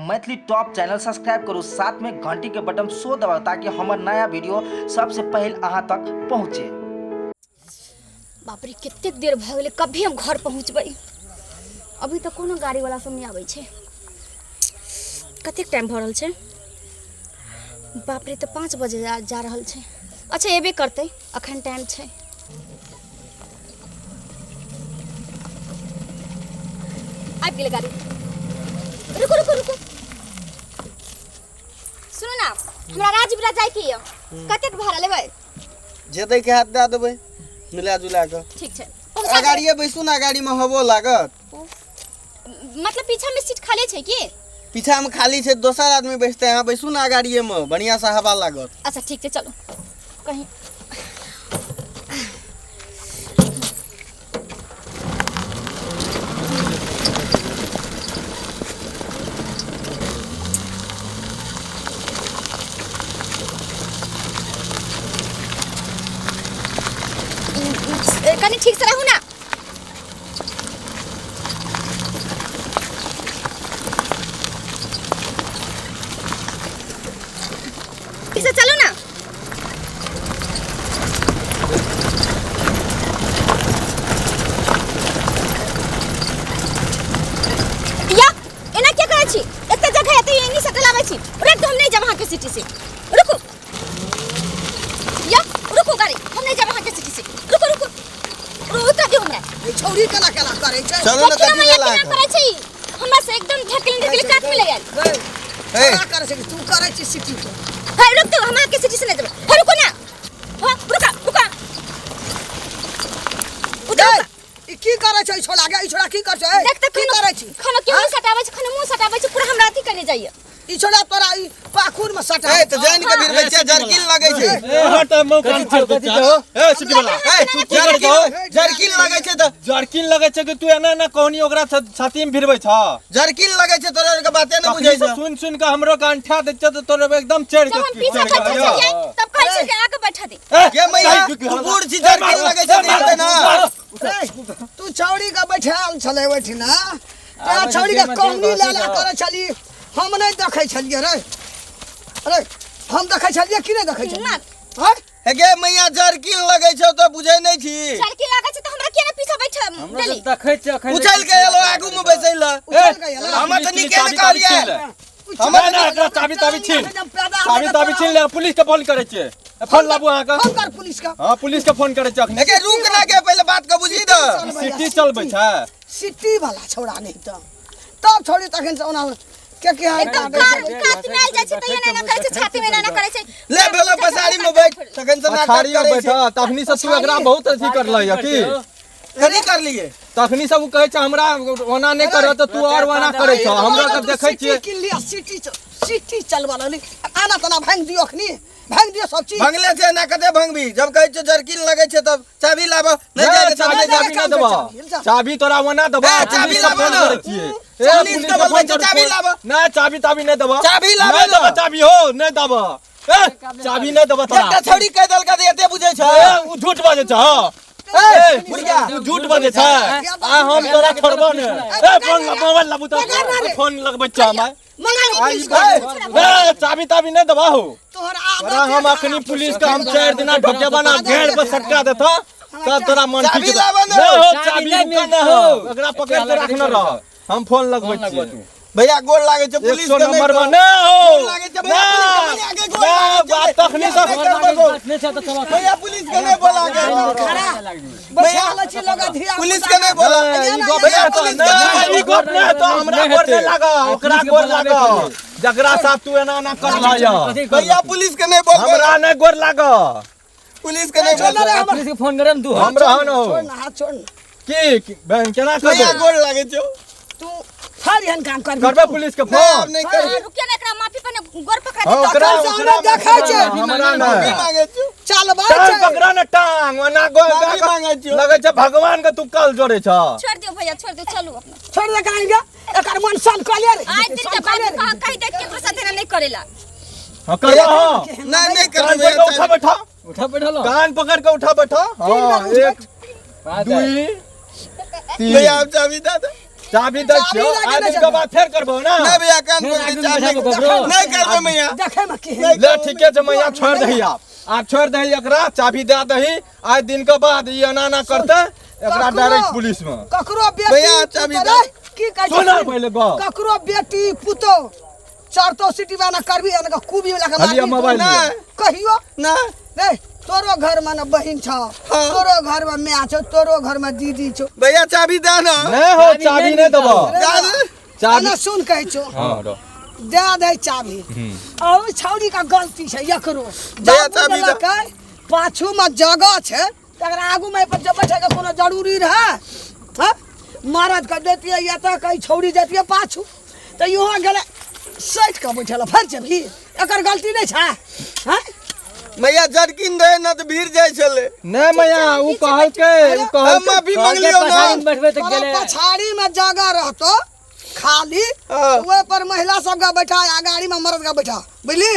Maithili top channel subscribe करू, साथ में घंटी के बटन सो दबाउ ताकि हमर नया वीडियो सबसे पहले अहाँ तक पहुँचे। बाप रे, कतेक देर भऽ गेलै, कभी हम घर पहुँचबै? अभी तक कोनो गाड़ीवला सब नहि आबै छै। कतेक टाइम भऽ रहल छै? बाप रे, तऽ 5 बजे जा रहल छै। अच्छा, एबे करतै, अखन टाइम छै। आबि गेलै गाड़ी। रुकू रुकू रुकू, सुनू ना, हमरा राजविराज जाइके यऽ, कतेक भाड़ा लेबै? जे दै के हाथ दए देबै मिला जुला कऽ। ठीक छै, पहुँचा देबै। अगाड़िए बैसू ने, गाड़ीमे हवो लागत। मतलब पीछा में सीट खाली छै की? पीछामे खाली छै, दोसर आदमी बैसतै। अहाँ बैसू ने अगाड़िएमे, बढ़िआँसँ हवा लागत। अच्छा ठीक छै, चलू कहीं। कनी ठीक से रहू ना। ठीक से चलू ना। या एना क्या करै छी? एते जगह एते एनी सटल आबै छी। रुक, हम नहीं जाब अहाँके सिटी से। रुकू या, रुकू गाड़ी, हम नहीं जाब अहाँके सिटी से। रुकू रुकू, उतर दियौ हमरा। ई छौड़ी केना केना करै छै? चलू ने। देखियौ कथी मैया भेल केना अहाँके? करै छै ई? हमरा से एकदम ढकेल ढकेल कात में ले आयल। गै, ए। केना करै छै कि तू करै छी सिटी पर? हे रुक तू, हम अहाँके सिटी से नहीं जेबै। हे रुकू ना, हाँ रुका रुका, उतर। गै, ई की करै छै ई छोड़ा? गे, ई छोड़ा की करै छै? ए, देख तऽ की खाना करै छी? खाना केहन सटाबै छै, खाना मुँह सटाबै छै, पूरा हमरा अथी कने जाइए। ई छोड़ा तोरा ई पाखुर में सटा। ए तऽ जानि के भिड़बै छियै, जर्किन लगै छै। ए हट, मुँह कान फाड़ दै छै। ए सिटी वाला, ए, तू की करै छौ? जर्किन जर्किन लगै छै तऽ। जर्किन लगै छै कि तू एना एना कहनी ओकरा छाती में भिड़बै छ? जर्किन लगै छै, तोरा आरके बाते नहि तखनी बुझै से छै। सुन सुन के हमरो कान ठा दै छ तऽ तोरे एकदम चढ़ जब के हम पीछा चढ़ बैठल गेल। छलियै तब कहै छै कि आगे बैठा दे। ए, गे मैया, जाहि तू बूढ़ छी, जर्किन लगै छै तऽ हेतै ना। ए, तू छौड़ी के बैठाल छलै ओहिठिना, तोरा छौड़ी के कौनी लाला करै छली, हम नहि देखै छलियै रे? अरे हम देखै छलियै कि नहि देखै छलियै? हँ? हे गे मैया, जर्किन लगै छौ तऽ बुझै नहि छी। लड़की लागै छै तऽ हमरा किया ने पीछा बैठ देली? देखै छियै अखन। उछल के एलो आगू में बैसै लए। उछल के एलै। हमर तऽ नीके ने कहलियै। हमर ना एकरा चाबी ताबी छीन, चाबी ताबी छीन ले। पुलिस के फोन करै छियै, फोन लाबू अहाँके। फोन कर पुलिस के। हाँ, पुलिस के फोन करै छियै अखनी। हे गे, रुक ना गे, पहिले बात के बुझी दऽ। सिटी चलबै छै। सिटी वाला छौड़ा नहि तऽ तब छौड़ी तखन से ओना के के एकदम कार कात में आइल जाइ छै तऽ एना एना करै छै, छाती में एना एना करै छै। ले भेलो, पसारी में बैठ, तखन से नाटक पछाड़ी में करै बैठ। छै। तखनी से तू एकरा बहुत अथी करलह यऽ की? कथी करलियै? तखनी सब ओ कहै छै हमरा ओना नहि करह तऽ तू और ओना करै छह, हमरा के देखै छियै। किन लिया सिटी, सिटी चलबा लगली। आना तना भांग दियो, अखनी भांग दियो सब चीज। भंगले छै ना, कते भंगबी? जब कहै छै जर्किन लगै छै तब चाबी लाबऽ, नहि नहि, जाइ के चाबी चाबी चाबी नहि देबह, चाबी तोरा ओना देबह। ए, चाबी पुलिस के लाबऽ फोन ने। करै छियै। ए, पुलिस पुलिस के के बोलबै फोन छै, करू, चाबी फोन। लाबऽ। नहि, चाबी ताबी नहि देबह। चाबी लाबऽ नहि ने। देबह चाबी हो, नहि देबह। ए, चाबी नहि देबह तोरा। एकटा छौड़ी कहि देलकै तऽ एते बुझै छै। ए, ओ झूठ बाजै छै। हँ। ए, ए, बुढ़िया। तू झूठ बाजै छै आ हम तोरा छोड़बो ने। ए, फोन मोबाइल लाबू तऽ फोन लगबै छियै हम। मंगा आ, पुलिस ई के। ए, चाबी ताबी नहि देबह हो। तोहर तोरा आदत हम अखनी पुलिस के हम 4 दिना ढकेबा ना घेर पर सटका देता तब तोरा मन चाबी ठीक लाबऽ ने। नहीं हो। चाबी चाबी नहि रुका मिलतौ। ना हो, एकरा पकड़ के रखना रह, हम फोन लगबै फोन लगबऽ छियै। तू। भैया, गोर लागै छै, एक पुलिस सौ के नहि नंबर कह। पर नहीं हो। गोर लागै छै भैया, पुलिस के मने आगे गोर ना, लागै छै। बात तखनी से भैया, नहीं करबो। नहीं छै तऽ चलऽ। भैया, पुलिस के नहीं बोला गे। बैठा लै छी लोग धिया। पुलिस के नहीं बोला। नहीं, ई गप भैया, नहीं तो पुलिस के नहीं, ई गप नहीं तो हमरा नहीं गोर नहीं हेतै। लागा, ओकरा पुलिस के गोर बोलाबे लागा पड़तै। जकरा साथ तू एना एना करला यऽ। कथी करलह भैया, तू? पुलिस के नहीं बोल। हमरा नहीं गोर लागा। पुलिस के नहीं बोल। छोड़ ना रे हमर। पुलिस के फोन करे ने तू। हमरा हन हो। छोड़ ना, हाथ छोड़ ना। की बहन केना भैया, करबै? गोर लागै छौ। तू हर एहन काम करबी करबै तू? पुलिस के नहीं, आब फोन? नहीं हाँ, करबै। रुकिए ना, एकरा माफी पर गोर पकड़ा हाँ, दे। ओकरा तखन से ओकरा हमरा देखै छै। हमरा माफी नहि। मांगै छौ। चलबै टांग छै। पकड़ा ने टांग, ओना गोर माफी मांगै छियौ। लगै छै भगवान के तू कल जोड़े छ। छोड़ दियो भैया, छोड़ दियो, चलू अपना। छोड़ दे कहीं गे, एकर मन सन कऽ ले रे। आज दिन के बाद कहा कहि दे केकरो साथे ना नहीं करेला। हाँ, करबा हाँ। नहीं नहीं कान करबै। पकड़ के उठा बैठा। उठा बैठल। कान पकड़ के उठा बैठा। हाँ, एक, दुई, तीन। भैया, आब चाबी दे दे। चाबी दै चाबी छियौ लए के आइ नहि दिन के बाद फेर करबो ना। नहीं भैया, कान फेर पकड़ै आगू छी, आब बैठाबो नहीं ककरो। नहीं करबै मैया। देखै में केहन। ले ठीके छै मैया, छोड़ दही आप, आब छोड़ दही एकरा, चाबी दए दही। आइ दिन के बाद ई एना एना करतै एकरा डायरेक्ट पुलिस में। ककरो बेटी भैया, चाबी पुतोह दे। रे, की कहै छै? सुन पहिले गप। ककरो बेटी पुतोह चढ़तो सिटी वाला करबी एना के कुबी वाला के हलिया मारबी मोबाइल तू। लिअ। कहियो ना। रे, तोरो घर में न बहिन छौ, तोरो घर में माय छौ, तोरो घर में दीदी छौ। भैया चाबी दे ना। नहीं हो, चाबी चाबी नहीं नहीं देबो। रे, दे। चाबी एना सुन कहै छौ। हां रो। दे दे चाबी। और छौड़ी का गलती छै एकरो। भैया, जब चाबी दे। देलकै, पाछू में जगह छै, तकरा आगू में पर जब बैठे के कोनो जरूरी रहे, हाँ? मरद के देतियै या तऽ कहीं छौड़ी जतियै पाछू, तऽ इहो गेलै सटि कऽ बैठल। फेर जेबही, एकर गलती नहि छै, हाँ? मैया जरकिन रहे ना तऽ भीड़ जाइ छलै। नहीं मैया, उ कहलकै, उ हम कहलकै माफी कहलकै मंगलियौ ना। पछाड़ी में बैठबै तऽ तोरा गेलै। पछाड़ी में जगह रहतो खाली, हाँ। ओहि पर महिला सबके बैठा आ गाड़ी में मर्द के बैठा, बुझली?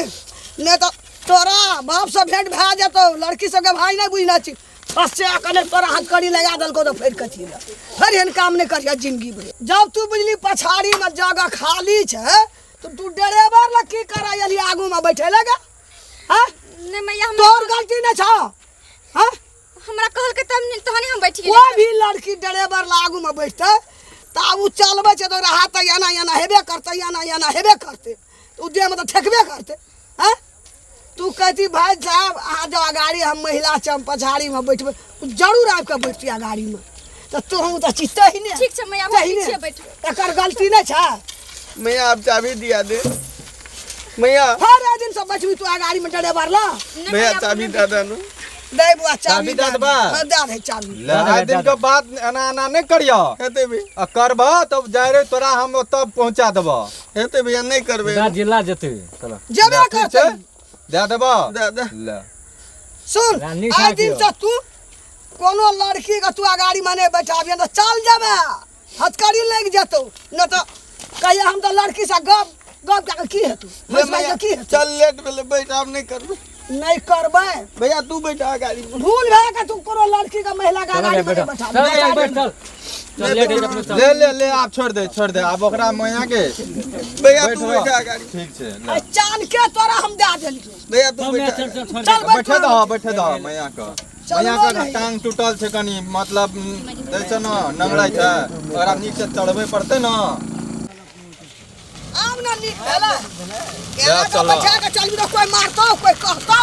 नहि तऽ तोरा बाप से भेंट भए जेतौ, लड़की सबके भाई नहि बुझना छी। फंसे कने तोरा हथकड़ी लगा देलकौ तऽ फेर कथी लए? फेर एहन काम नहि करिहे जिंदगी भरि। जब तू बुझली पछाड़ी में जगह खाली छै तऽ तू ड्राइवर लग की करै एलही आगू में बैठे लगे, हाँ? नहीं मैया, हम तोहर गलती नहि छौ, हाँ? हमरा कहलकै तब नहि तहने हम बैठ गेलियै। कोई भी लड़की ड्राइवर ला आगू में बैठतै तऽ आब ओ चलबै छै तऽ ओकरा हाथ तऽ एना एना हेबे करतै, एना एना हेबे करतै, तऽ ओ देहमे तऽ ठेकबे करतै, हाँ? तू कहती भाई साहब अहाँ जाओ गाड़ी, हम महिला छी, हम पछाड़ीमे बैठबै, ओ जरूर आबि कऽ बैठती गाड़ीमे। तऽ तोहूँ तऽ छी तहिने। ठीक छै मैया, हम तहिने। पीछे बैठबै। एकर गलती नहि छै। मैया आब चाबी दिया दे मैया। हर दिन से बैठबी तू गाड़ी में ड्राइवर ला। नहीं भैया मैया, चाबी दे दे ना। दे बुआ चाबी चाबी दे देबा? हाँ, दे दे चाबी। ले, आइ दिन के बाद एना एना नहीं करियो। हेतै भैया। आ करबह तब जाय रे, तोरा हम ओतऽ पहुंचा देबह। हेतै भैया, नहीं करबै। दा जिला जेतै, चलो। जेबे ठीक छै? करतै। दे देबह? दे दे। ले। सुन, रानी आइ खा दिन के। से तू कोनो लड़की के तू गाड़ी में नहीं बैठाबियन तऽ चल जेबे, हथकड़ी लागि जेतौ। नहि तऽ कहिया हम तऽ लड़की से गप गप कए कऽ की हेतौ? ले हँसि मैया, बाजि कऽ की हेतौ? चल लेट भेलै, बैठ, आब नहीं करबै। नहीं करबै। भैया तू बैठा गाड़ी में। भूल भए के तू कोनो लड़की के महिला के चल गाड़ी में बैठ, नहीं बैठाबी। चल भैया, बैठ, चल चल लेट हो अपने, चल। ले ले ले, आप छोड़ दे, छोड़ दे आब ओकरा मैया के। भैया तू बैठ बैठा गाड़ी। ठीक छै, ले। आ चान के तोरा हम दए देलियौ। भैया तू चल मैया, बैठा। चल चल छोड़ चल दे। बैठ। बैठे दह, बैठे दह मैया के। चलबो मैया के नहीं। टांग टूटल छै कनी, मतलब दै छै न नंगड़ै छै, ओकरा नीक से चढ़बै पड़तै न। आब ना नीक भेलै। एना चल। बैठा के चलबी तऽ कोइ मारतौ, कोइ कहतौ।